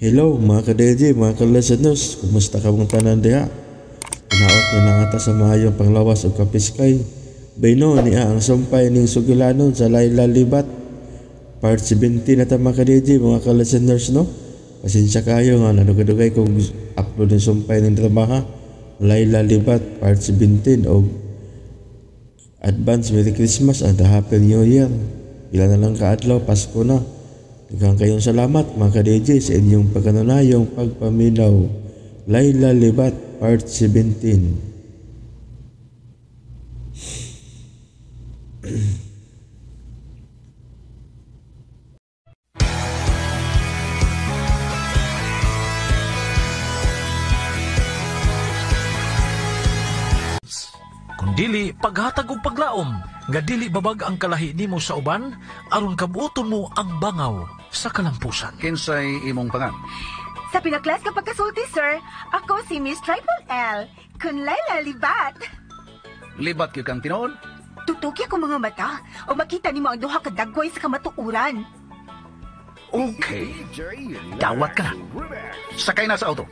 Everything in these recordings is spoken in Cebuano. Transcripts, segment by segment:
Hello mga ka-DJ, mga ka-listeners, kumusta ka mong tanan diha? Hinaot nga nangata sa maayong panglawas o kapiskay. Bayno niya ang sumpay ning sugilanon sa Layla Libat. Part 17 na ta mga ka-DJ, mga ka-listeners, no? Pasensya kayo nga nadugay-dugay kong upload ng sumpay ning drama. Layla Libat Part 17 og advance Merry Christmas and a Happy New Year. Pila na lang kaadlaw, Pasko na. Daghang kayong salamat mga ka-DJ sa inyong pagkanunayong pagpaminaw. Layla Libat Part 17. Kung dili paghatag og paglaom nga dili babag ang kalahi nimo sa uban aron kabuoton mo ang bangaw sa kalampusan. Kinsay imong pangan? Sa pinaklas kapag kasulti, sir, ako si Miss Triple L, kun Layla Libat. Libat gyud kang tinuod? Tutuki akong mga mata o makita nimo ang duha ka dagway sa kamatuoran. Okay. Dawat ka na. Sakay na sa auto.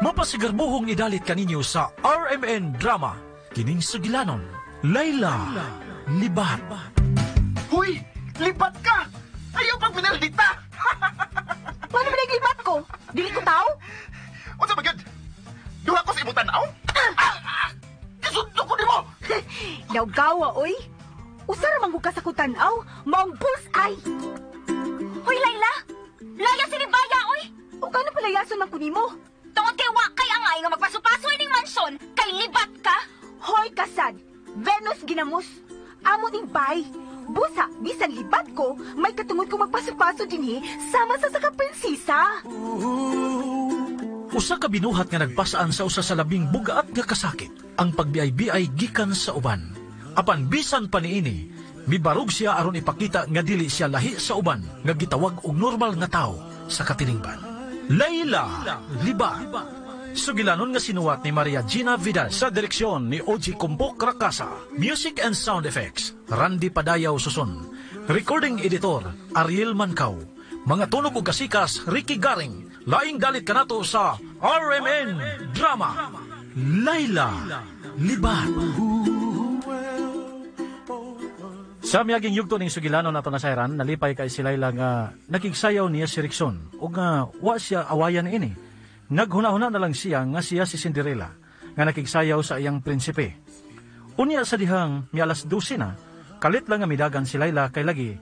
Mapasigarbuhong idalit kaninyo sa RMN Drama. Kining sugilanon, Layla Libat. Huy! Libat ka! Ayaw pang pinaldita! Paano ba libat ko? Dili ko tao? Unsa ba gyud? Duha ko sa imong tan-aw? Gisudto ko nimo! Nawgawa, oy! Usa ra man gud ka sa akong tan-aw, maong bullseye! Hoy, Layla! Laya si Libaya, oy! O kano palayason man ko nimo? Tungod kay wa kay angay nga magpaso-paso ining mansyon, kay libat ka! Hoy, kasad! Venus ginamos! Amo ning bay! Busa, bisan libat ko, may katungod ko magpaso-paso dinhi sama sa saka prinsesa. Usa ka binuhat nga nagpasaan sa usa sa labing bugaat nga kasakit, ang pagbiay-biay gikan sa uban. Apan bisan pa niini, mibarog siya aron ipakita nga dili siya lahi sa uban nga gitawag og normal nga tawo sa katilingban. Layla Libat. Sugilanon nga sinuwat ni Maria Gina Vidal sa direksyon ni Oji Kumpok Rakasa. Music and sound effects, Randy Padayaw Susun. Recording editor, Ariel Mancao. Mga tunog ug kasikas, Ricky Garing. Laing dalit kanato sa RMN Drama, Layla Libat. Sa miyaging yugto ning sugilanon nato nasayran, nalipay kay si Layla nga nakigsayaw niya si Rickson ug nga wa siya awayan ini. Naghuna-huna na lang siya nga siya si Cinderella nga nakigsayaw sa iyang prinsipe. Unya sa dihang mi 12:00 na, kalit lang nga midagan si Layla kay lagi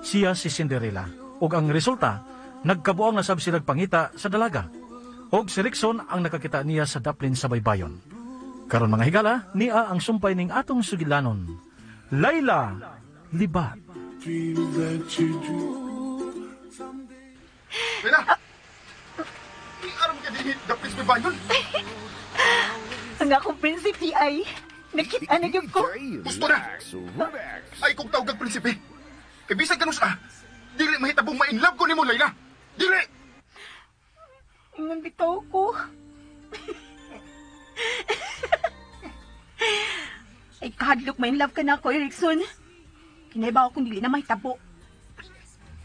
siya si Cinderella. Ug ang resulta, nagkabuang nasab sila pangita sa dalaga. Og si Rickson ang nakakita niya sa daplin sa baybayon. Karon mga higala, niya ang sumpay ning atong sugilanon. Layla Libat. Layla! Aram ka din, daplis may bayon. Ang akong prinsipe ay nakita na yun ko. Gusto na! Ay kung tawag kang prinsipe. Kay bisan ka nusa, dili mahitabong ma-inlove ko nimo, Layla. Dili! Ingon bitaw ko. Ay kahadlok ma-inlove ka na ako, Erickson. Kinaibaw akong dili na mahitabo.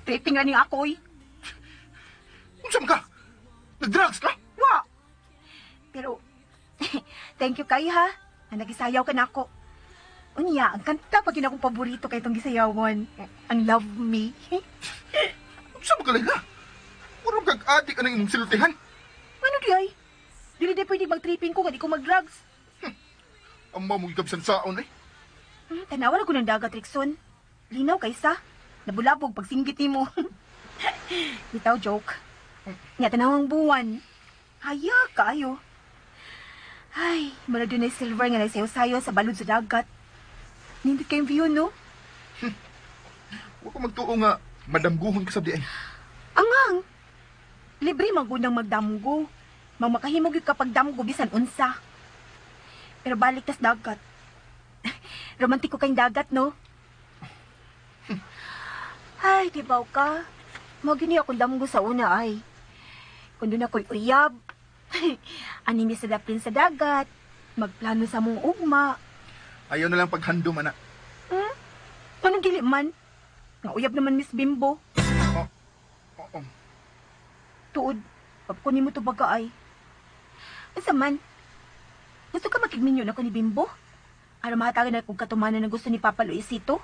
Tripping ra ni ako, oy. Unsa man ka? Nag-drugs ka? Wa! Pero, thank you kay ha. Na nagisayaw ka na ako. Unya, ang kanta pa akong paborito kay itong gisayawan. Ang Love Me. Unsa man ka, Layla? Murag kag-adik anang imong siltihan. Ano di ay? Dili di pwede mag-tripping ko kadi ko mag-drugs. Ang mamong gabsan saon eh. Tanawan ako ng dagat, Rickson. Linaw kaysa. Nabulabog pagsinggit nimo. Bitaw joke. Nga tanawang buwan. Haya kaayo. Ay, mura doon ay silver nga nagsayo-sayo sa balod sa dagat. Nindot kayong view, no? Huwag ko magtuo nga madamguhon ka sa di ay. Angang! Libre magunang magdamgo. Magmakahimog yung kapag damgo bisan unsa. Pero balik tas dagat. Romantiko kayong dagat, no? Ay, di ba ka? Magini akong damgo sa una ay. Kung doon ako'y uyab, anime sa daplin sa dagat, magplano sa mong ugma. Ayaw na lang paghandom, anak. Hmm? Anong dili man? Nga uyab naman, Miss Bimbo. Oh, oh, oh. Tuod, pagkunin mo to baga ay. Unsa man? Gusto ka makigminyo na ko ni Bimbo? Aron mahatagan na kung katumanan ng gusto ni Papa Luisito?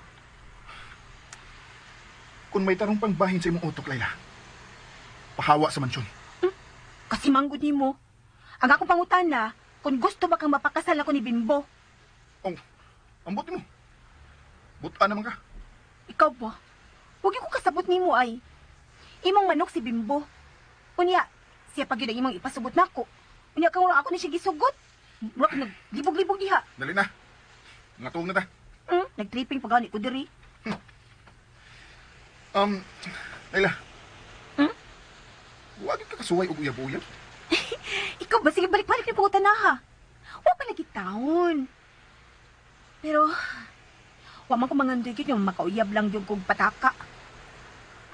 Kung may tarong pang bahin sa imong utok, Layla, pahawa sa mansyon. Kasi manggod nimo. Ang akong pangutana, kung gusto ba kang mapakasal ako ni Bimbo? Oh, ambot nimo. Buta naman ka. Ikaw ba? Huwag ko kasabot nimo ay. Imong manok si Bimbo. Unya, siya pag yun ang imong ipasugot nako. Unya kang ako ni siya gisugot. Murag naglibog-libog diha. Dali na. Mga tuong na ta. Nagtripping pa gani ko diri. Layla. Huwag ka kasuway og uyab-uyab. Ikaw ba? Sige, balik-balik ni pangutan na ha. Wa pa lagi taon. Pero, wa man ko mangandoy gyud nga makauyab lang gyud kog pataka.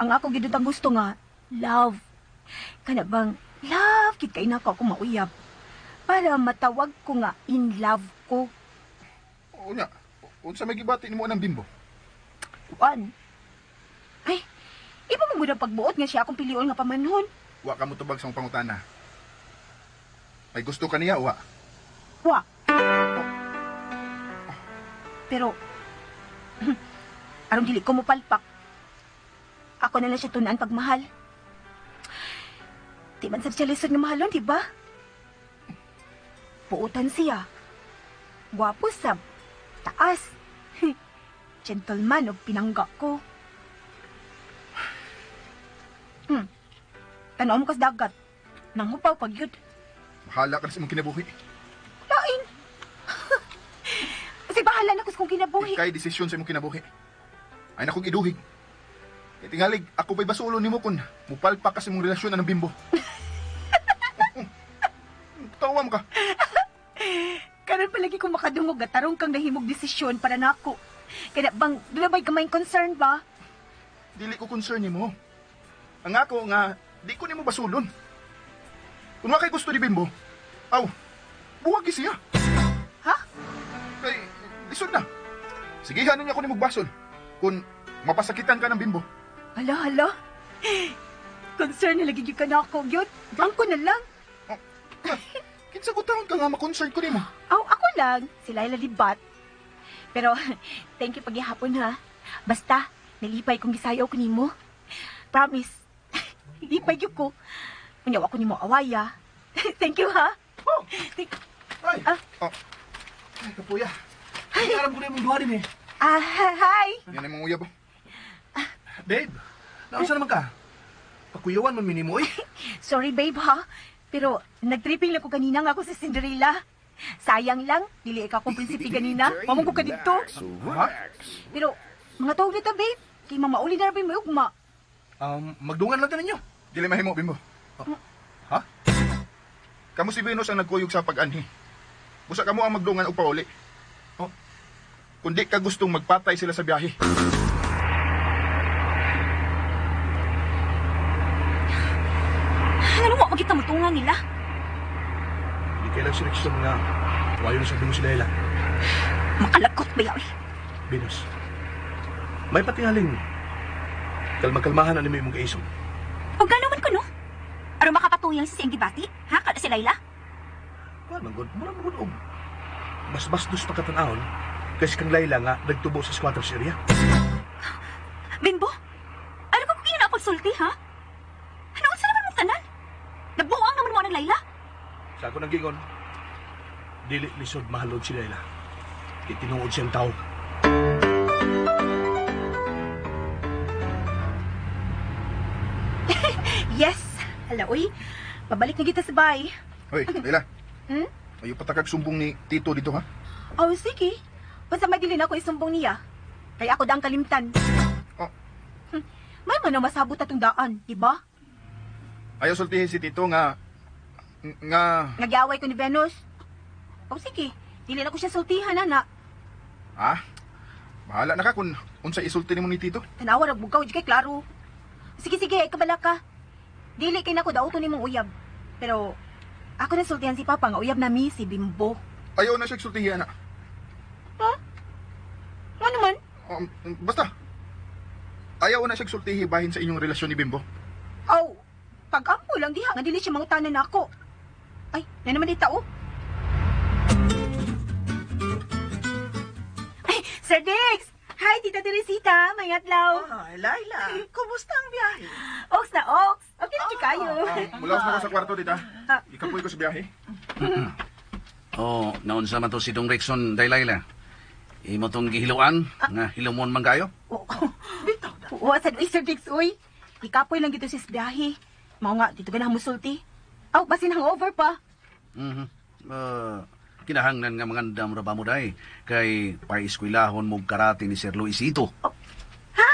Ang ako gyud ang gusto nga, love. Kana bang love gid kay nako ako mauyab. Para matawag ko nga in love ko. Unya, unsa may gibati nimo anang Bimbo? Kuan. Ay, iba man gud ang pagbuot nga siya akong pilion nga pamanhon. Wa ka mo tubag sa mong pangutana. May gusto ka niya, wa? Wa. Pero, aron dili ko mopalpak. Ako na lang siya tunaan pagmahal. Di man sab siya lisod nga mahalon, di ba? Buotan siya. Gwapo sab. Taas. Gentleman og pinangga ko. Tanaw mo kas dagat. Nanghupaw pag yun. Bahala ka na sa imong kinabuhi. Lain. Kasi bahala na ko sa kong kinabuhi. Ika'y desisyon sa imong kinabuhi. Ay nakong iduhig. Kay tingalig, ako pa'y basulo nimo kun mupalpak ka sa imong relasyon anang Bimbo. Tawa mo ka. Karon palagi kong makadungog nga tarong kang nahimog desisyon para nako. Kaya bang, doon na ba'y kamay concern ba? Dili ko concern nimo. Ang ako nga, di ko nimo basulon. Kung wa kay gusto ni Bimbo, aw, buwag siya. Ha? Kay, lisod na. Sige, hanin niya ko nimo basol. Kung mapasakitan ka ng Bimbo. Hala, hala. Concern na lagi ka na ako, gyud. Bangko na lang. Oh, kinsa ko taon ka nga ma-concern ko nimo? Aw, ako lang. Si Layla Libat. Pero, thank you paghihapon ha. Basta, nalipay kong gisayaw ko nimo. Promise. Lipay gyud ko. Unyaw ako nimo awaya. Thank you ha. Oh. Thank Ay. Ah. Oh. Ay, kapuya. Ay, aram ko na yung duha din eh. Ah, hi. Yan ang mga uyab. Babe, nausa naman ka? Pakuyawan man minimo eh. Sorry babe ha. Pero nagtripping lang ko kanina nga ako sa Cinderella. Sayang lang, dili ka akong prinsipe ganina. Mamang ko ka dito. Ha? Pero mga tawag nito babe, kay mamauli na rin may ugma. Magdungan lang ta ninyo. Dili mahimo, Bimbo. Ha? Kamo si Venus ang nagkuyog sa pag-anhi. Busa kamo ang magdungan og pauli. Oh. Kung di ka gustong magpatay sila sa biyahe. Ano mo magita mutungan nila? Hindi kailang seleksyon nga. Wayo na sabi mo si Layla. Makalakot ba yaw? Venus, may patingaling. Kalma-kalmahan na nimo imong kaisog. O gano'n man ko, no? Aron makapatuyang si Siyang Gibati? Ha? Kada si Layla? Kuan man gud, mura man gud og basbasdos pagkatanahon kasi kang Layla nga nagtubo sa squatters area. Bimbo, ano ko kung na pagsulti, ha? Ano unsa naman mong tanan? Nagbuang naman mo ng Layla? Sa ako nang gingon, dili lisod mahalod si Layla. Kay tinuod siyang tao. Yes! Hala, uy. Pabalik na kita sa bahay. Hoy, Layla. Ayaw patakag sumbong ni Tito dito, ha? Oh, sige. Basta may dili na ako isumbong niya. Kaya ako daang kalimtan. Oh. May man na masabot atong daan, di ba? Ayaw sultihin si Tito nga... Nga... Nagyaway ko ni Venus. Oh, sige. Dili na ko siya sultihan, ana. Ah? Bahala na ka kung unsa isulti nimo ni Tito. Tanawa ra bugaw, di kay klaro. Sige, sige, kabala ka. Dili kay nako dauto nimong uyab. Pero ako na sultihan si Papa nga uyab na mi si Bimbo. Ayaw na siya sultihan, ana. Ha? Nga naman? Basta. Ayaw na siya sultihi bahin sa inyong relasyon ni Bimbo. Aw, pag-ampo ko lang diha nga dili siya mangutanan nako. Ay, na naman dita oh. Ay, Sir Diggs! Hi, Tita Teresita. May adlaw. Ay, Laila, kumusta ang biyahe? Ox na ox. Okay na kayo. Mulaos na ko sa kwarto, Tita. Ikapoy ko sa biyahe. Oh, naunsa man to si Dong Rickson, day Laila. Imo tong gihiluan, nga hilumon man kayo. Bitaw na. Wa sad uy, Sir Diggs, uy. Ikapoy lang gito sa biyahe. Mao nga, dito ka na musulti. Aw, basin hangover pa. Mhm. Kinahanglan nga mangandam ra ba mo day kay paeskwelahon mo karate ni Sir Luisito. Oh, ha?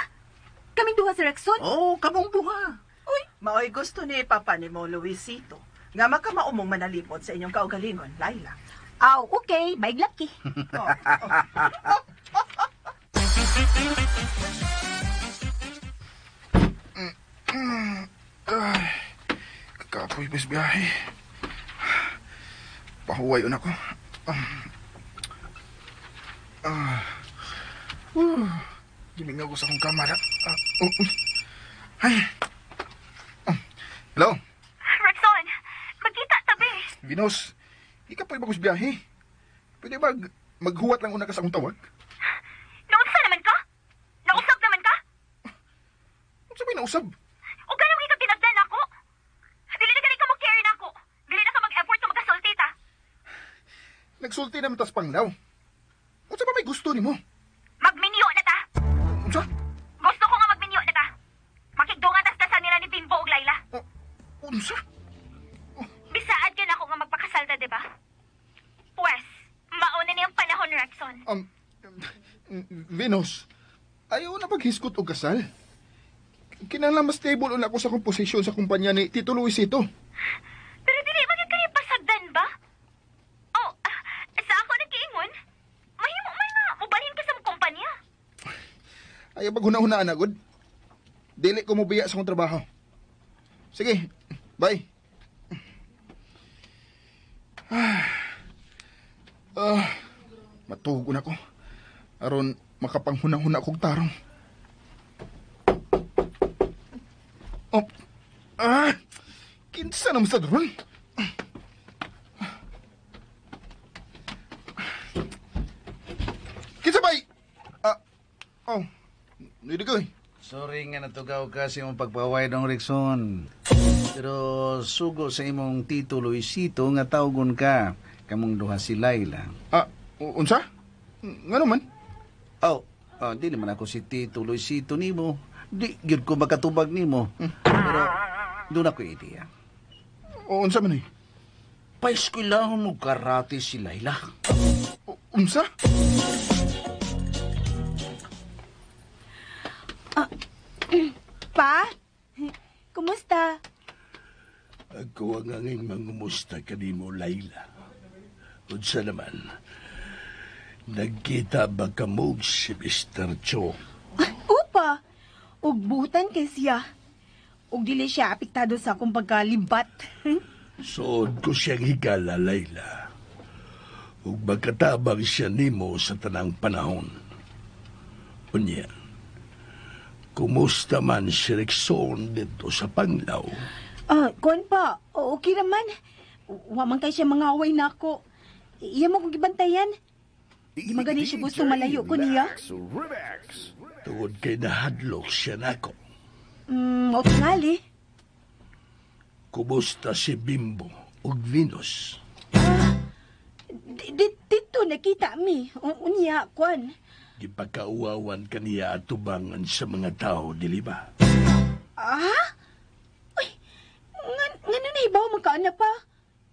Kaming duha, Sir Rickson? Oh, kamong duha. Uy, Maoy gusto ni Papa ni mo, Luisito, nga makamaumong manalipod sa inyong kaugalingon, Laila. Aw, okay. May lucky. Oh, oh. Ay, kakapoy bes biyahe. Pahuway ako. Gimingaw ko sa akong kamara. Ay. Hello? Rickson, magkita tabi. Venus, ikapoy ba ko sa biyahe? Pwede ba maghuwat lang una ka sa akong tawag? Naunsa naman ka? Nausab naman ka? Unsa may nausab? O ganun ka tinagdan ako? Dili na gani ka mo carry na ako. Dili na ka mag-effort sa magkasulti ta. Nagsulti naman tas panglaw. Unsa ba may gusto nimo? Magminyo na ta. Unsa? Gusto ko nga magminyo na ta. Makigdungan tas kasal nila ni Bimbo ug Laila. Unsa? Bisaad ka na ako nga magpakasal ta, di ba? Pwes, mauna niyang panahon, Rexon. Venus, ayaw na paghiskot og kasal. Kinahanglan mas stable una ako sa komposisyon sa kumpanya ni Tito Luisito. Pero dili man gyud kayo pasagdan ba? Oh, sa ako nagkiingon, mahimo man na mubalhin ka sa kumpanya. Ayaw paghuna-hunaan agad. Dili ko mobiya sa akong trabaho. Sige, bye. Matuog na ko. Aron makapanghuna-huna kog tarong. Oh. Kinsa naman sa doon? Kinsa ba'y? Oh, nidi ko eh. Sorry nga natugaw ka sa imong pagpaway, Dong Rickson. Pero sugo sa imong Tito Luisito nga tawgon ka. Kamong duha si Laila. Unsa? Nga naman? Oh, di naman ako si Tito Luisito nimo. Di gyud ko makatubag nimo. Pero doon ako ideya. O, unsa man eh? Paeskwelahon mo karate si Laila. Unsa? Pa? Kumusta? Ako ang anging mangumusta kanimo, Laila. Unsa naman, nagkita ba kamog si Mr. Cho? Upa! Ug butan kay siya. Ug dili siya apektado sa akong pagkalibat. Suod ko siyang higala, Laila. Ug magkatabang siya nimo sa tanang panahon. Unya, kumusta man si Rickson dito sa Panglao? Kuan pa, okay naman. Wa man kay siya mga away nako. Iya mo kong gibantayan. Di man gani siya gusto malayo ko niya. Tungod kay nahadlok siya nako. O tingali. Kumusta si Bimbo ug Venus? Dito nakita mi. Unya, kuan. Gipakauwawan kaniya atubangan sa mga tao, dili ba? Ah? Uy, ngano na ibaw magkaana pa?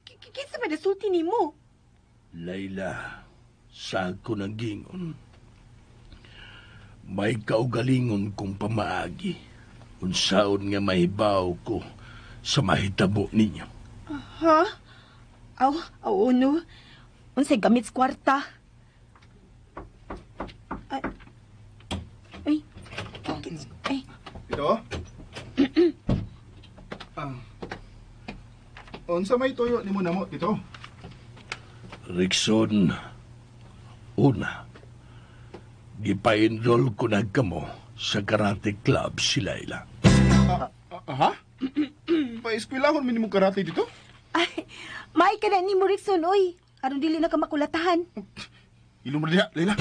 Kinsa man nasulti nimo? Laila, sa ako naggingon, may kaugalingon kong pamaagi. Unsaon nga mahibaw ko sa mahitabo ninyo. Ha? Aw, aw, no. Unsay gamit sa kwarta? Ay, ay, ay. Ito? Unsa may tuyo nimo namo dito? Rickson, una, gipa-enroll ko na kamo sa karate club si Laila. Aha? Pa-eskwelahon minimong karate dito? Ay, maay ka na ni mo, Rickson, oy. Aron dili na ka makulatahan. Ilong diha, Layla.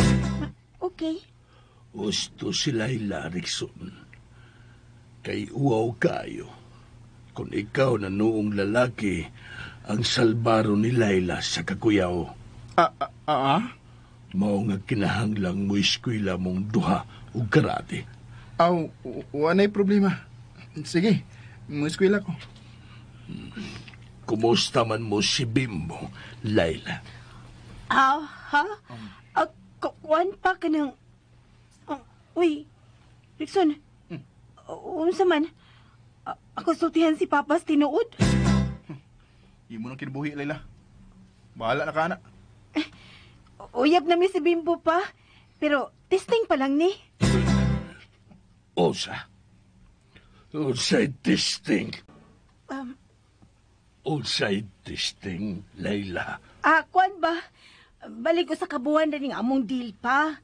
Okay. Gusto si Layla, Rickson. Kay uwaw kayo. Kung ikaw na noong lalaki, ang salbaro ni Layla sa kakuyaw. Mao nga kinahanglang mo eskwela mong duha og karate. Aw, wanay problema. Sige, mo eskwela ko. Kumusta man mo si Bimbo, Layla? Ah, ha? Kuan pa ka ng... Uy, Rickson, unsa man? Ako sultihan si Papa sa tinuod. Imo nang kinabuhi, Layla. Bahala na ka, anak. Uyab na mi si Bimbo pa. Pero testing pa lang ni. Osa. Unsay testing? Unsay testing, Layla? Ah, kuan ba? Balik ko sa kabuhan na ning among deal pa.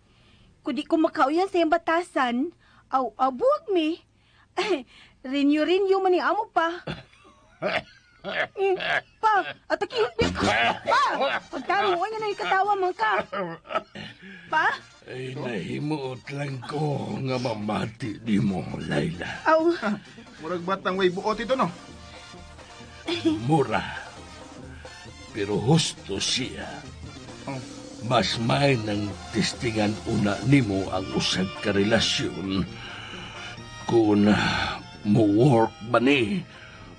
Kung di ko makauyan sa iyang batasan, aw, aw, buwag mi. Renew-renew man ni amo pa. Pa, atakihon niya ka. Pa, pagtarong nga na ikatawa man ka. Pa? Ay, nahimuot lang ko nga mamati di mo, Layla. Aw. Murag batang way buot ito, no? Mura. Pero husto siya. Mas may nang testingan una nimo ang usag ka relasyon kung mo work ba ni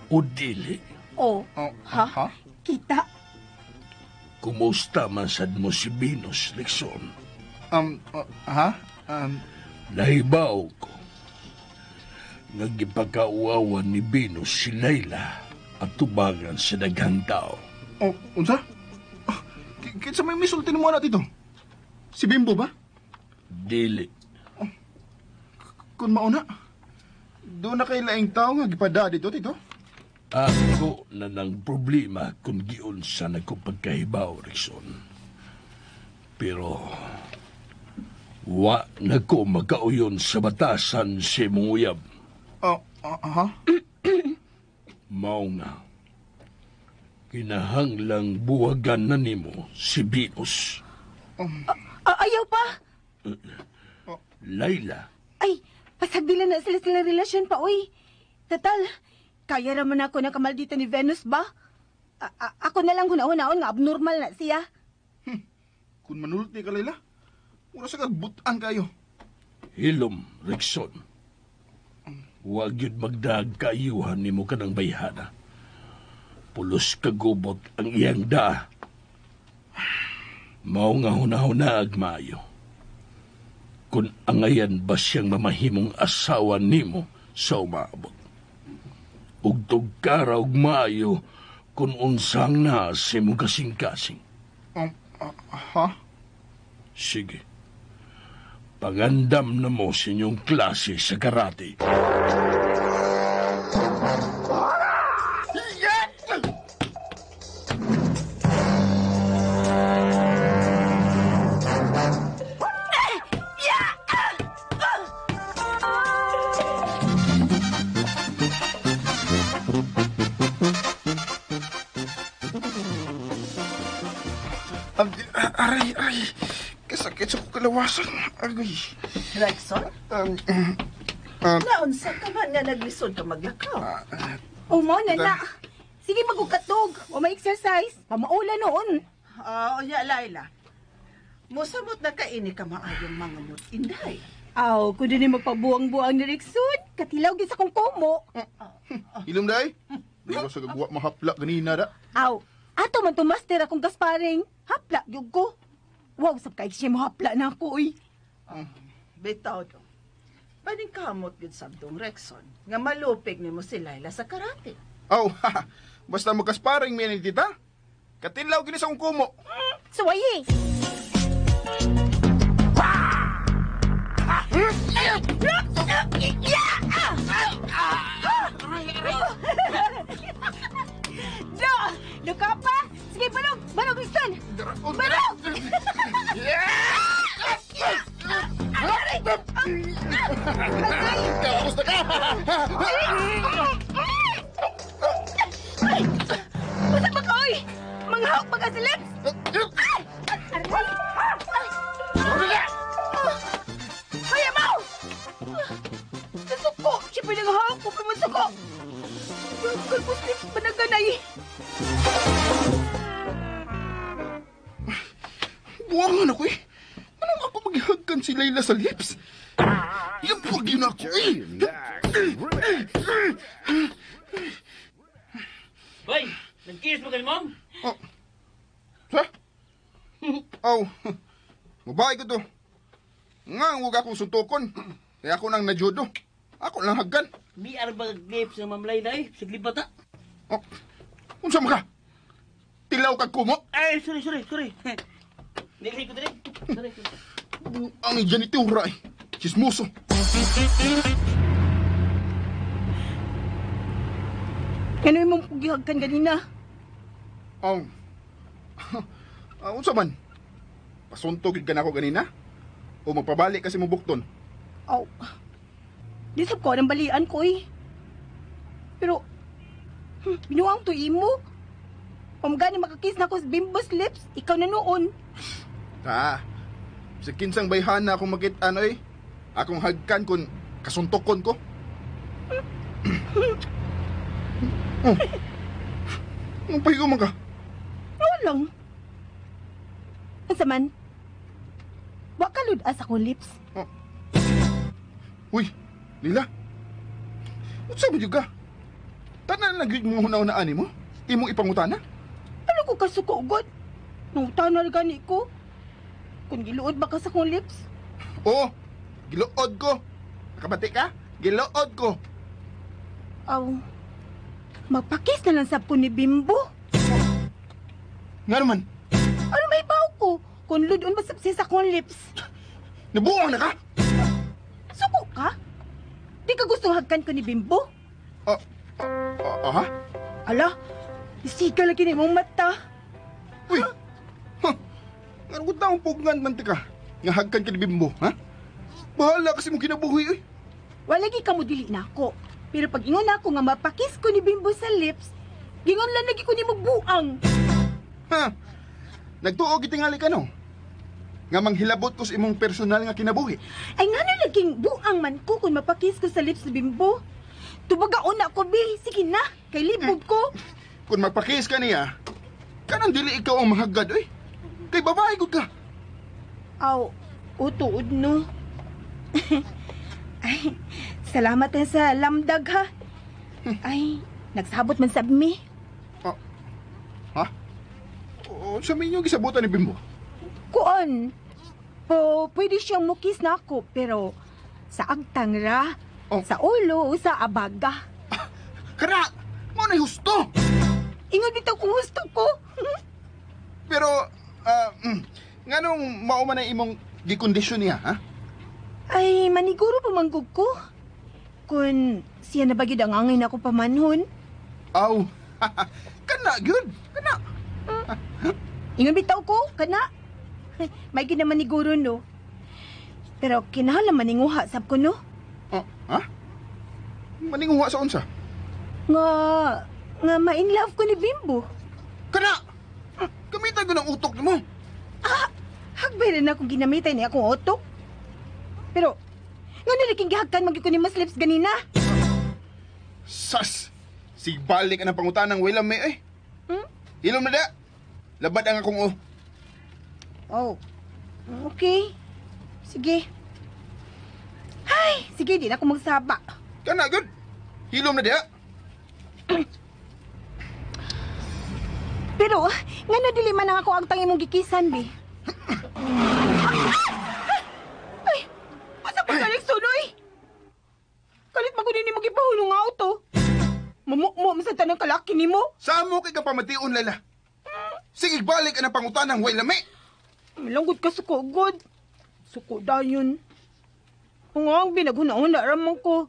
o dili. Oh, ha? Kita? Kumusta man sad mo si Venus, Rickson? Ha? Nahibaw ko. Nagipagkauawan ni Venus si Layla at tubangan sa daghang tao. Oh, unsa? Kinsa may misulti mo na dito? Si Bimbo ba? Dili. Oh, kung mauna, doon na kay laing tao nga gipada dito, tito. Ako na ng problema kung giunsa na ko pagkahibaw, Rickson. Pero wa na ko magkauyon sa batasan si mong uyab. Ha? Mao nga, kinahanglang buwagan na nimo si Venus. Ayaw pa! Layla. Ay, pasagdila na sila relasyon pa, uy. Total, kaya raman ako na kamaldita ni Venus ba? Ako na lang huna-hunaon nga abnormal na siya. Kung manulti ka, Layla, mura sa kagbutan kayo. Hilom, Rickson. Huwag yun magdaag kaayuhan ni mo ka ng bayhana. Pulos kagubot ang iyang daa. Mao nga hunahuna agmayo. Kung angayan ba siyang mamahimong asawa nimo sa umaabot. Ugtog kara og maayo kung unsang na si mong kasing-kasing. Ha? Sige. Pagandam na mo sa inyong klase sa karate. Aray, aray. Kasakit sa kalawasan. Agoy. Rexon? Naunsa ka man nga naglisod ka maglakaw? O mo na na. Sige magukatog. O may exercise. Pamaula noon. Oo, ya, Laila. Musamot na kaini ka maayong mga mut, inday. Aw, kundi ni magpabuang-buang ni Rexon. Katilaw gid sa kong kumo. Ilom day. Pero sa gagwa mahapla ganina da. Aw, ato man to master akong gasparing. Hapla gyud ko. Wow, sab kay siya mo hapla na ako oy. Bitaw do. Baning kamot gyud sabdong Rexon nga malupig nimo si Laila sa karate. Aw, ha, basta magkasparing mi ni tita. Katinlaw gini sa akong kumo. Suwayi. Do, luka pa. Sige, balog, balog, Rexon. Balog! Tapos na ka! Suntok pa ka sa lips! Ay! Aray! Ay! Ay, amaw! Nasuko! Siya pa nang ko pa masuko! Gagawin ko sa lips pa naganay! Buwangan ako eh! Anong ako maghagkan si Layla sa lips? Yung pag yun ako eh! Hoy! Nag-kiss mo kay ma'am? Oh. Ha? Oh. Babae ko to. Nga, huwag akong suntukon. Kaya ako nang najudo. Ako lang hagkan. Mi arba lips sa ma'am Layla eh. Sigli bata. Oh. Unsa man ka? Tilaw kag kumo? Ay, sorry. Dili ko dili. Sorry. Ang janitura eh. Chismoso. Kano imong pugihagkan ganina? Oh. Unsa man? Pasuntog gid ka nako ganina? O magpabalik kasi mo bukton? Aw. Di sab ko ang balian ko eh. Pero binuang to imo. Pamgani makakiss na ko sa Bimbo's lips, ikaw na noon. Ta. Sa kinsang bayhana akong makit-an oy. Akong hagkan kun kasuntokon ko. Oh. Anong pahigo man ka? Ano lang? Unsa man? Wa ka lud-as akong lips. Oh. Uy, Lila. Unsa ba jud ka? Tanan na gyud mo huna-hunaan nimo? Imong ipangutana? Ano ko kasuko gud? Nangutana ra gani ko. Kung giluod ba ka sa akong lips? Oo, giluod ko. Nakabati ka? Giluod ko. Aw. Magpakis na lang sab ko ni Bimbo. Nga naman? Ano may baw ko? Kung ludon ba sab siya sa akong lips? Nabuang na ka? Suko ka? Di ka gustong hagkan ko ni Bimbo? Ha? Ala, isiga lagi ni mong mata. Uy! Huh? Nga kung taong pugnan man ka, nga hagkan ka ni Bimbo, ha? Bahala kasi mo kinabuhi, uy. Wala gi ka mo dili na ako. Pero pag ingon ako nga mapakis ko ni Bimbo sa lips, gingon lang lagi ko ni magbuang. Ha? Nagtuo gitingali ka no? Nga manghilabot ko sa imong personal nga kinabuhi. Ay nga na laging buang man ko kung mapakis ko sa lips ni Bimbo. Tubagaon na ako, bi. Sige na, kay libog ko. Kung magpakis ka niya, kanang dili ikaw ang mahagad, uy. Kay babae gud ka. Aw, utuod no. Ay, salamat na sa lamdag ha. Ay, nagsabot man sab mi. Oh. Ha? O, sa minyo gisabutan ni Bimbo? Kuon. Po, pwede siyang mukis na ako, pero sa agtang ra, oh. Sa ulo o sa abaga. Kara! Mo na husto! Ingon bitaw kung husto ko. Pero, nganong mao man ang imong gikondisyon niya, ha? Ay, maniguro pa manggug ko. Kung siya na ba gyud ang angay na ako pamanhon. Aw, kana gyud, kana. Ingon bitaw ko, kana. May gyud naman maniguro no. Pero kinahanglan maninguha sab ko no. Oh, ha? Maninguha sa unsa? Nga ma-in love ko ni Bimbo. Kana! Gamitan ko ng utok nimo. Ah, hagbay rin ako ginamitan ni akong utok. Pero, nga naliking gihagkan magyud ko ni mas lips ganina. Sas! Sigbalik ka ng pangutanang way lami eh. Hmm? Ilom na da. Labad ang akong oh. Oh, okay. Sige. Ay, sige, di na ako magsaba. Kana, good. Hilom na diha. Pero, nga na dili man ang ako ang tangin mong gikisan, bi. Ay, asa pa kalit sunoy? Kalit magunin ni mo gipahulong nga auto. Mamukmo man sa tanang kalaki nimo. Saan mo kay kapamation, Layla? Sige, balik ang pangutanang way lami. Malanggot ka suko, god. Suko dayon. Kung ang binaghuna-huna ramang ko,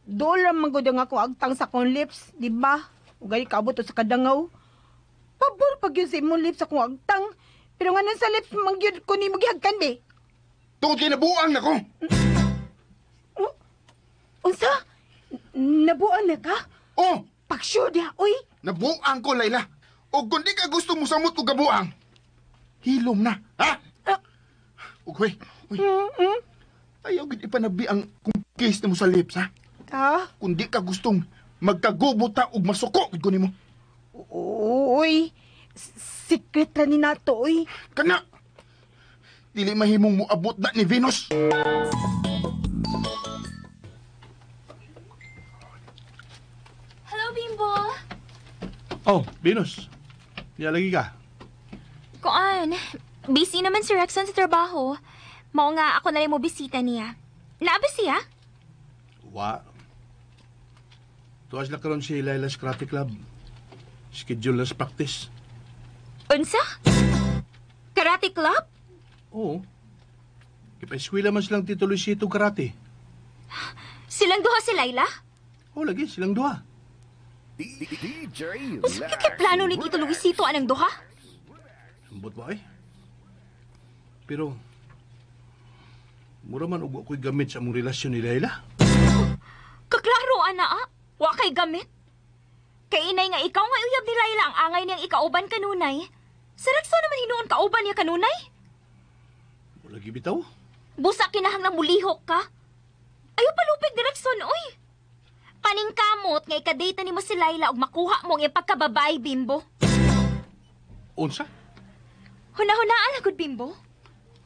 dool ramang god ang ako agtang sa akong lips, di ba? O gani kaabot to sa kadangaw. Pabor pag yun sa imong lips akong agtang. Pero nga sa lips, mangyud ko ni magihagkan, be. Tungod kay nabuang na ko. Unsa? Nabuang na ka? Oh! Pag-sure diha, oy! Nabuang ko, Layla. O kung di ka gusto musamot og gabuang, hilom na, ha? Ug hoy, hoy. Ayaw gid ipanabi ang kung kiss nimo sa lips, ha? Ha? Kung di ka gustong magkagubo ta og masuko gid ko nimo. Uy, secret ra ni nato, uy. Kana. Dili mahimong moabot na ni Venus. Hello, Bimbo. Oh, Venus. Niya lagi ka. Kuan, busy naman si Rexon sa trabaho. Mao nga ako na rin mo bisita niya. Naa ba siya? Wa. Tuwas na karon si Laila's Karate Club. Schedule na sa practice. Unsa? Karate Club? Oo. Ipa-eskwela man silang Tito Luisito Karate. Silang duha si Laila? Oo, lagi. Silang duha. DJ Unsa kay plano ni Tito Luisito anang duha? Ambot ba eh? Pero, mura man og ako'y gamit sa among relasyon ni Laila. Kaklaro, ana, ah. Wa kay gamit. Kay inay nga ikaw nga uyab ni Laila ang angay niyang ikauban kanunay. Sa Rexon naman hinuon kauban niya kanunay. Wala gibitaw. Busa kinahanglang mulihok ka. Ayaw palupig ni Rexon, oy. Paningkamot nga ikadate nimo si Laila og makuha mo ang iyang pagkababay, Bimbo. Unsa? Huna-hunaan agud, Bimbo.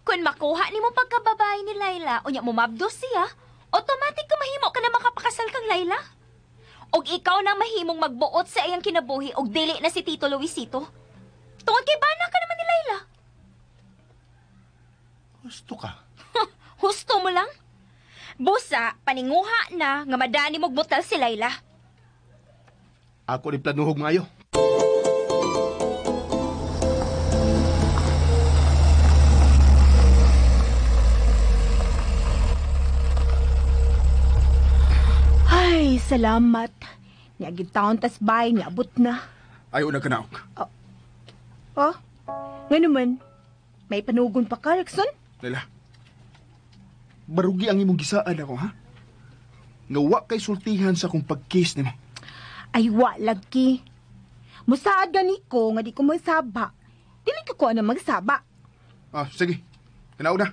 Kung makuha nimo pagkababay ni Laila, unya mumabdos siya, automatic ka mahimo ka na makapakasal kang Laila. Og ikaw na mahimong magbuot sa iyang kinabuhi og dili na si Tito Luisito. Tungod kay bana ka naman ni Laila. Husto ka. Husto mo lang. Busa, paninguha na nga madani mong butal si Laila. Ako ni planuhog maayo. Ay, salamat. Niagid taon tas bay, niabot na. Ayaw na kanaok. Oh, nga naman, may panugon pa ka, Rexon? Laila, barugi ang imong gisaan ako, ha? Nga wa kay sultihan sa akong pag-kiss nimo. Ay, wa lagi. Musaad gani ko nga di ko magsaba. Dili ka ko na magsaba. Ah, sige. Kanaog na.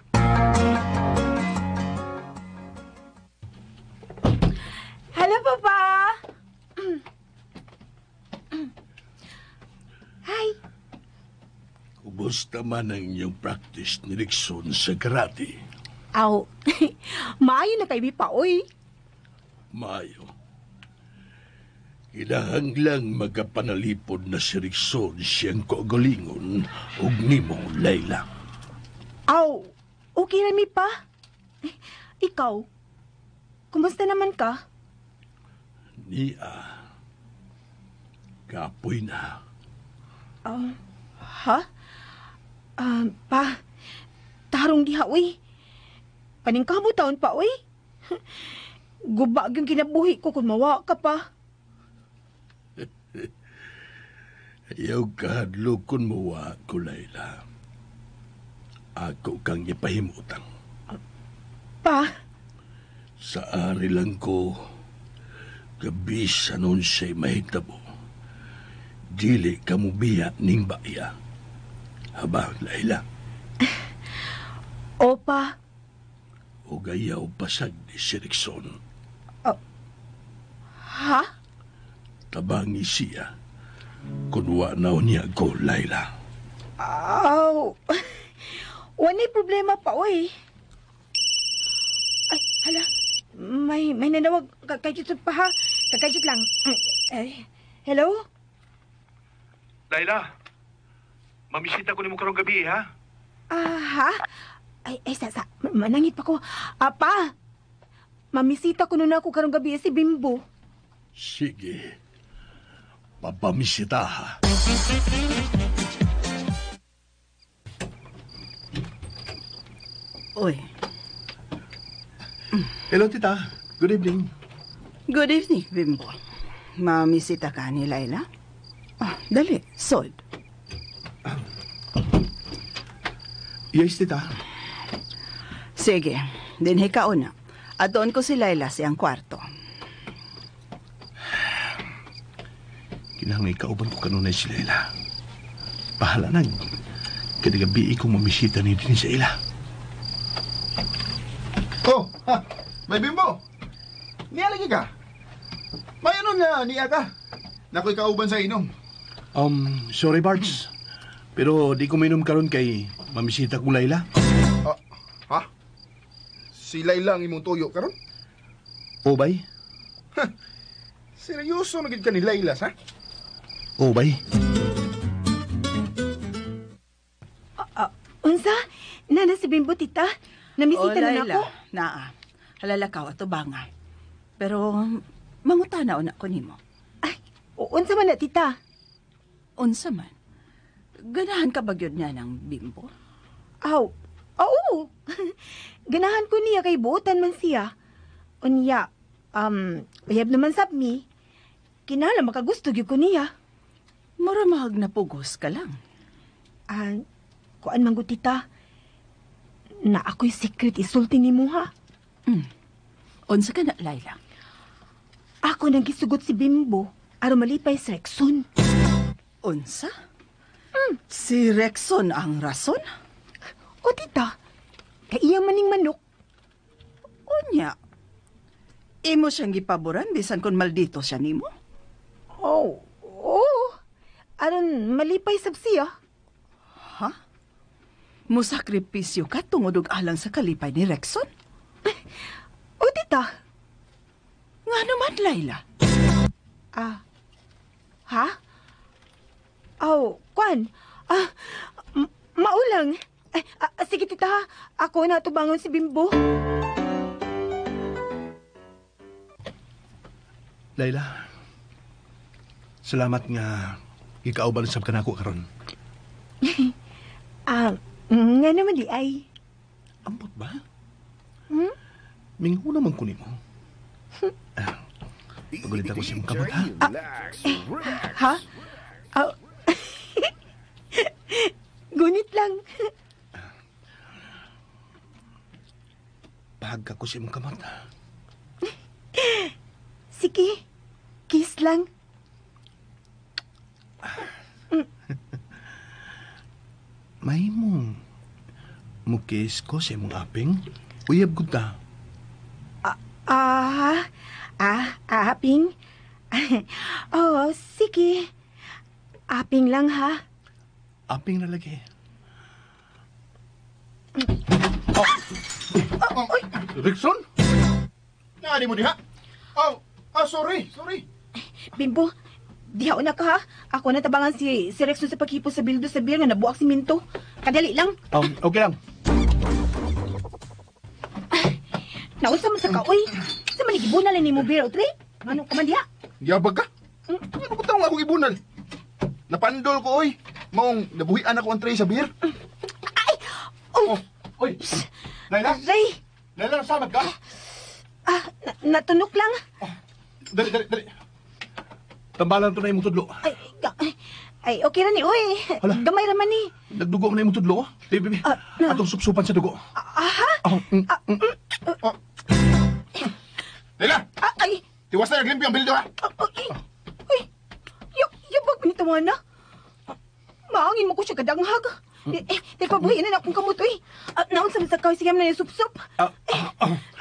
Hello, Papa! Hi! Kumusta man ang inyong practice ni Rexon sa karate? Aw, maayo na kay pa, oy. Maayo. Kinahanglang magkapanalipod na si Rexon siyang kaugalingon ug nimo, Laila. Aw, okay ra mi pa. Ikaw, kumusta naman ka? Niya, kapoy na. Ha? Pa, tarong diha, uy. Paningkamo taon pa, uy. Guba yung kinabuhi ko kung mawa ka pa. Ayaw kahadlok kung mawa ko, Laila. Ako kang ipahimutang. Pa? Sa ari lang ko, gabi sa noon siya'y mahitabo. Dili ka mo biya ning baya. Haba, Laila. Opa. O gayaw pasag ni si Rixon. Ha? Tabangi siya. Kun wa na niya ko, Laila. Aw. Wala'y problema pa, oy. Ay, hala. May nanawag. Kakajut pa, ha? Kakajut lang. Ay, hello? Laila, mamisita ko nimo karong gabi, ha? Ha? Ay, sa. Manangit pa ko. Pa, mamisita ko nun ako karong gabi si Bimbo. Sige. Papamisita, ha? Uy. Hello, tita. Good evening. Good evening, Bimbo. Mamisita ka ni Laila? Ah, dali, sold. Yes, tita. Sige, dinhi ka una. At doon ko si Laila siyang kwarto. Kinahanglan ikauban ko kanunay si Layla. Bahala na. Kada gabi kong mamisita ni din sa ila. Oh, ha, may bimbo. Niya lagi ka. May ano nga niya ka. Nako'y kauban sa inom. Sorry Barts. Pero di ko mainom karon kay mamisita kong Layla. Ha? Si Layla ang imong tuyo karon? O bay? Ha, seryoso na gid ka ni Layla, sa? O bay? Unsa? Nana si Bimbo, tita? Namisita O, na Layla, nako? Naa. Halalakaw ato banga. Pero mangutana una ko nimo. Ay, unsa man na, tita? Unsa man? Ganahan ka ba gyud niya ng Bimbo? Aw, oo. Ganahan ko niya kay buotan man siya. Unya, uyab naman sab mi. Kinahanglan makagusto gyud ko niya. Mura mahag na pugos ka lang. Ah, kuan man gud, tita. Na ako'y secret isulti nimo ha. Unsa ka na, Layla? Ako nang gisugot si Bimbo aron malipay si Rexon. Unsa? Si Rexon ang rason? O tita, kay iya maning manok. Unya. Imo siyang gipaboran bisan kung maldito siya nimo. Oh, oo. Aron malipay sab siya. Ha? Musakripisyo ka tungod og alang sa kalipay ni Rexon? O tita. Nga naman, Layla? Ah, ha? Aw, kwan. Ah, maulang. Ay, sige tita ha. Ako na tubangon si Bimbo. Layla, salamat nga gikauban sab kanako karon. Ah, nga naman di ay. Ambot ba? Hmm? Mingho naman ko nimo. Pagulit ako sa imong kamot ha. Ha? Aw. Gunit lang. Pahag ka ko sa imong kamot. Sige. Kiss lang. Mahimong mukis ko sa imong aping. Uyab gud ta. Aping. Oh, sige. Aping lang ha. Aping na lagi. Oh. Oy. Rexon? Naani mo diha? Oh, sorry, sorry. Bimbo, diha una ka ha. Ako na tabangan si Rexon sa paghipo sa bildo sa beer nga nabuak si Minto. Kadali lang. Okay lang. Naunsa man sa ka, oy. Sa man gibunal ni mo beer o tray? Ano ka man diha? Yabag ka? Ano ko taong akong ibunal? Napandol ko, oy. Maong nabuhian ako ang tray sa beer. Ay! Oh! Oy! Layla? Ray! Layla, nasamad ka? Ah, natunok lang. Oh, dali, dali, dali. Tambalan to na imong tudlo. Ay, okay na ni, oy. Hala. Gamay raman ni. Nagdugo na imong tudlo, oh. Baby, baby. Atong supsupan sa dugo. Aha? Oh, Oh. Layla! Ay! Tiwas na naglimpyo ang bildo, ha? Ay! Uy! Yabag ni tawa na. Maangin mo ko siya kadanghag. Teka, buhay na akong kamot, uy. Naon sa masakaw, sige na yung sup-sup.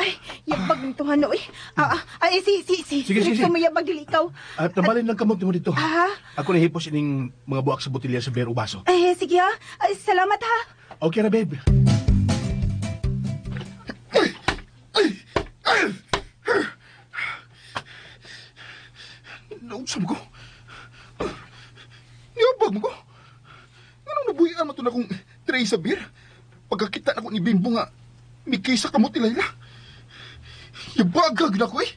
Ay, yabag ni tawa na, uy. Ay, si. Sige, sige, sige. Mayabag dili ikaw. Tambalin lang kamot mo dito. Ah. Ako nahipos ining mga buwak sa botilya sa beer o baso. Ay, sige, ha. Ay, salamat, ha. Okay ra, babe. Nausap ko. Niyabag mo ko. Anong nabuhian mo ito na kung tray sa beer? Pagkakita na ko ni Bimbo nga, may kisa ka mo ti Layla. Yabagag na ko eh.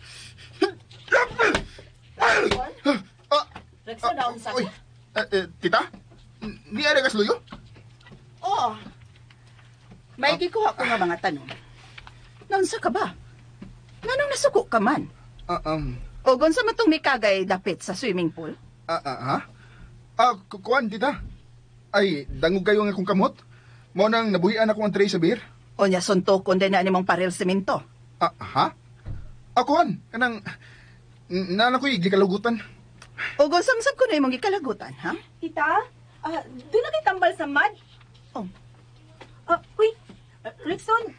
Rexon, naunsa ka? Tita? Niya rin kasluyo? Oo. May gikuha ko nga mga tanong. Naunsa ka ba? Nganong nasuko ka man? O gunsa man tong mikagay dapit sa swimming pool? Ha? Kuan, tita. Ay, dangog kayo nga akong kamot. Mao nang nabuhian ako ang tray sa beer. O nya suntokon din na nimong paril semento. Ha? Kuan, kanang nana ko'y gikalugutan. O samsam ko na imong gikalagutan, ha? Tita, doon na kay tambal sa mad. Oh. Uy, Rickson,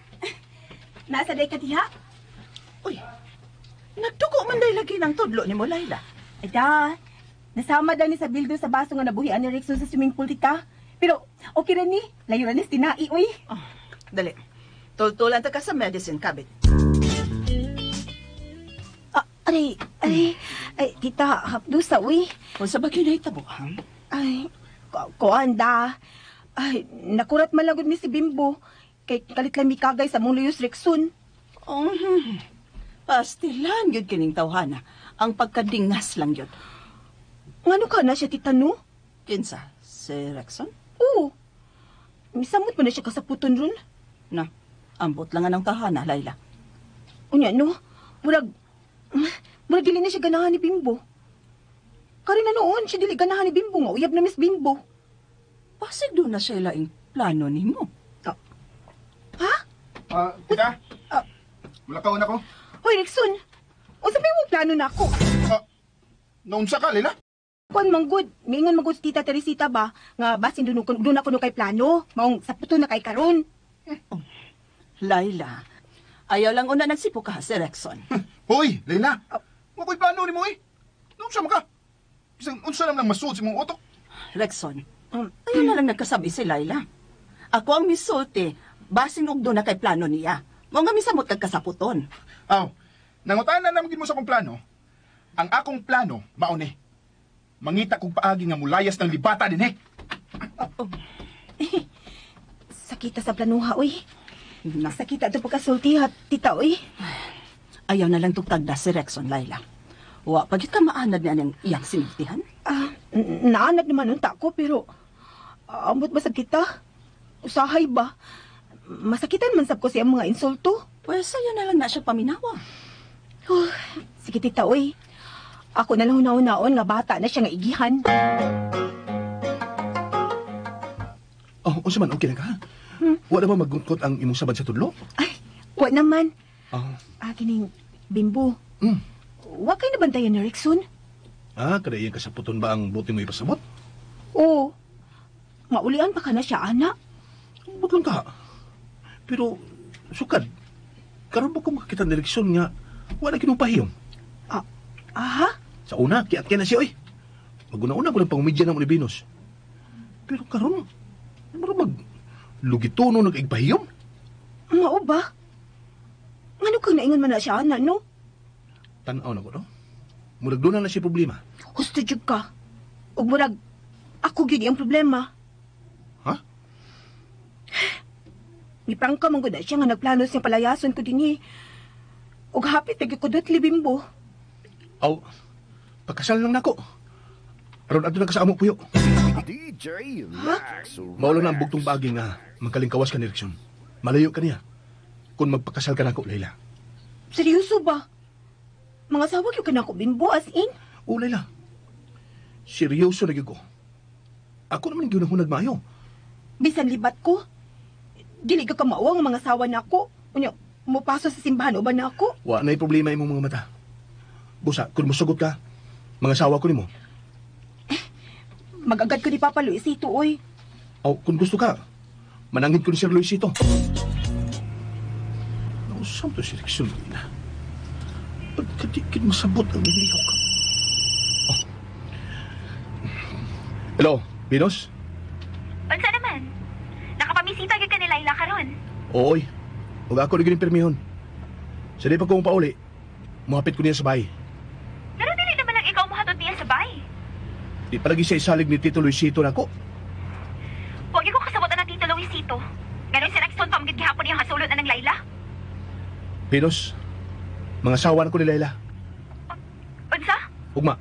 nasa day ka diha? Uy, nagdugo man day lagi ng tudlo ni mo, Laila. Ay da, nasama daw ni sa bildo sa baso nga nabuhian ni Rickson sa swimming pool, tita. Pero okay rin ni, layo rin ni tinai, uy. Oh, dali, tultulan ta ka sa medicine cabinet. Aray, aray, ay, tita, hapdusa, uy. Kung sa bagyo na itabo, ha? Ay, kuan da. Ay, nakurat man lang gud mi si Bimbo. Kay kalit lang mikagay sa mong luyos Rickson. Oh, pastilan gyud kining tawhana. Ang pagkadingas lang gyud. Ngano ka na siya, tita, no? Kinsa? Si Rexon? Oo. Misamot mo na siya kasaputon ron. Na, ambot lang ang tawhana, Laila. Unya, no? Murag dili na siya ganahan ni Bimbo. Karon na noon, siya dili ganahan ni Bimbo nga uyab na Miss Bimbo. Pasig doon na siya laing plano nimo. Ha? Tita? Mulakaw na ko. Hoy, Rickson! Unsa may mong plano na ako? Naunsa ka, Lila? Kuan manggod, mingon manggod si Tita Teresita ba nga basin doon ako no kay plano, maong saputo na kay karon. Oh, Laila, ayaw lang una nagsipo ka si Rexon. Hoy, Laila! Wa ko'y plano nimo eh. Naunsa man ka? Bisang unsa naman lang masuod sa imong utok. Rexon, ayaw na lang nagkasabi si Laila. Ako ang misulti, basin og doon na kay plano niya. Mao nga misamot kag kasaputon. Aw, nangutana na mo sa akong plano. Ang akong plano, mao ni. Mangita kong paagi nga mulayas ng libata din eh. Oh. Sakita sa planuha, uy. Sakita ito pagkasulti, ha, tita, uy. Ayaw na lang tugtagda si Rexon, Laila. Wa, pagit ka maanad niya niyang iyang sinultihan? Naanad naman unta ko, pero ambot ba sa kita? Usahay ba? Masakitan man sab ko siyang mga insulto. Pwes, ayaw na lang na siya paminawa. Oh, sige, tita, uy. Ako na lang hunaon nga bata na siya nga igihan. Oh, unsa man, okay lang ka? Wa na ba magungkot ang imong sabad sa tudlo? Ay, wa naman. Oh. Kining Bimbo. Wa kay nabantayan ni Rickson? Kada iyang kasaputon ba ang buti mo ipasabot? Oo. Maulian pa ka na siya, ana. Butlong ka. Pero, sukad, karon ba ko makakita ni Rickson nga wa na kinupahiyom? Aha? Sa una, kiat-kiat na siya, oy. Maguna-una ko lang pangumidya ng Venus. Pero karon, mura mag lugitono nag-igpahiyom. Mao ba? Ngano kang naingon man na siya, ana, no? Tan-aw na ko, no? Murag doon na siya problema. Husto jud ka. Ug murag, ako gyud ang problema. Ha? Giprangka man gud na siya nga nagplano siyang palayason ko dinhi. Ug hapit na gyud ko dot Bimbo. Aw, pagkasal lang nako. Aron adto na ka sa amo puyo. DJ Max. Maulo na ang bugtong baagi nga magkalingkawas ka ni Rickson. Malayo ka niya. Kung magpakasal ka nako, Laila. Seryoso ba? Mga asawa gyud ka nako, Bimbo, as in? Oo, Laila. Seryoso na gyud ko. Ako naman gyud ang maayo. Bisan libat ko. Dili ka kamao ang mga asawa nako. Unya, mupaso sa simbahan uban nako. Wa na'y problema imong mga mata. Busa, kung musugot ka, mga asawa ko nimo. Magagad ko ni Papa Luisito, oy. O, kung gusto ka, manangin ko ni Sir Luisito. Nausam to si Rickson, na. Pagkadikit masabot ang nilihok. Oh. Hello, Venus? Unsa naman? Nakapamisita gyud ka ni Laila karon. Ooy, huwag ako rin pirmihon. Sa di pa kong pauli, muhapit ko niya sa bahay. Pero dili naman lang ikaw muhatod niya sa bahay. Di palagi siya isalig ni Tito Luisito nako. Huwag ko kasabotan ng Tito Luisito. Ganon si Rexon pamgid gihapon niyang hasulod na ng Laila. Venus, mga asawa na ko ni Laila. Unsa? Ugma,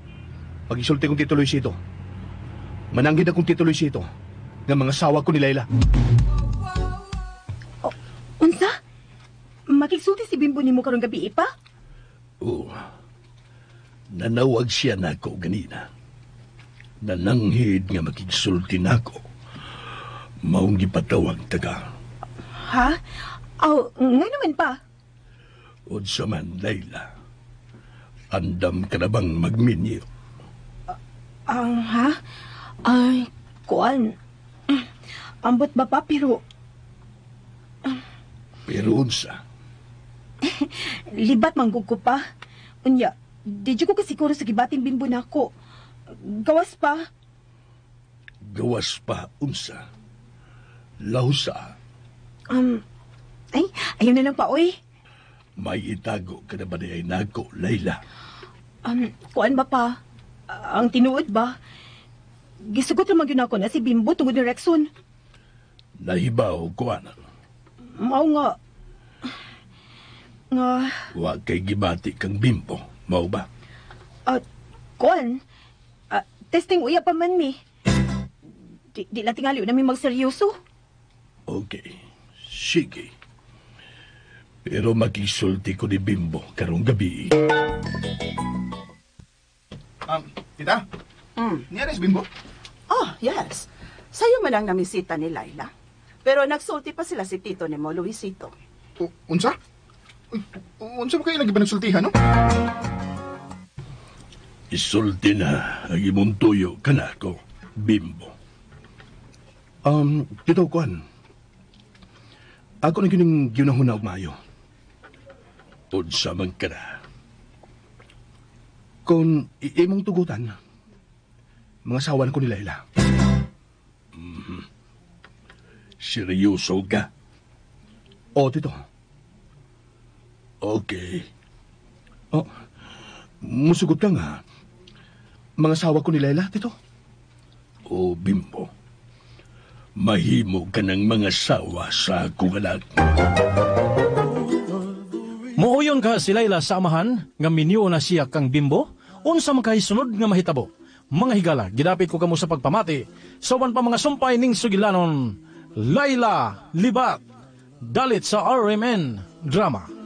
pag-isulti kong Tito Luisito. Mananggid akong Tito Luisito nga mga asawa ko ni Laila. Oh, unsa? Makigsulti si Bimbo nimo karong gabi pa? Oo. Nanawag siya nako ganina. Nananghid nga makigsulti nako. Maong gipatawag taga. Ha? Aw, nga naman pa. Unsa man, Laila. Andam ka na bang magminyo? Ang ha? Ay, kuan. Ambot ba pa pero Pero unsa? Libat manggug ko pa. Unya, di jud ko kasiguro sa gibating Bimbo nako. Gawas pa. Gawas pa unsa? Lausa, Ay, ayaw na lang pa, oy. May itago ka na ba diay nako, Layla? Kuan ba pa? Ang tinuod ba? Gisugot naman gyud ako na si Bimbo tungod ni Rexon. Nahibaw ko ana. Mao nga nga Wa kay gibati kang Bimbo, mao ba? Kuan. Testing uya pa man mi. Di lang tingali na mi magseryoso. Okay, sige. Pero makisulti ko ni Bimbo karong gabi. Tita? Niya si Bimbo? Oh, yes. Sayo man ang namisita ni Laila. Pero nagsulti pa sila si Tito ni mo, Luisito. Unsa? Uy, unsa ba kayo lagi ba nagsultihan, no? Isulti na ang imong tuyo kanako, Bimbo. Tito Kuan. Ako na gining ginahuna og maayo. Unsa man ka na? Kung imong tugutan, mga sawan ko ni Laila. Seryoso ka? O, Tito. Okay. Oh, musugot ka nga. Mga sawa ko ni Laila, Tito. O, Bimbo. Mahimo ka ng mga sawa sa akong anak. Muuyon ka si Layla sa amahan nga minyo na siya kang Bimbo, unsa man kay sunod nga mahitabo. Mga higala, gidapit ko kamo sa pagpamati. Sa uban pa mga sumpay ning sugilanon, Layla Libat, dalit sa RMN Drama.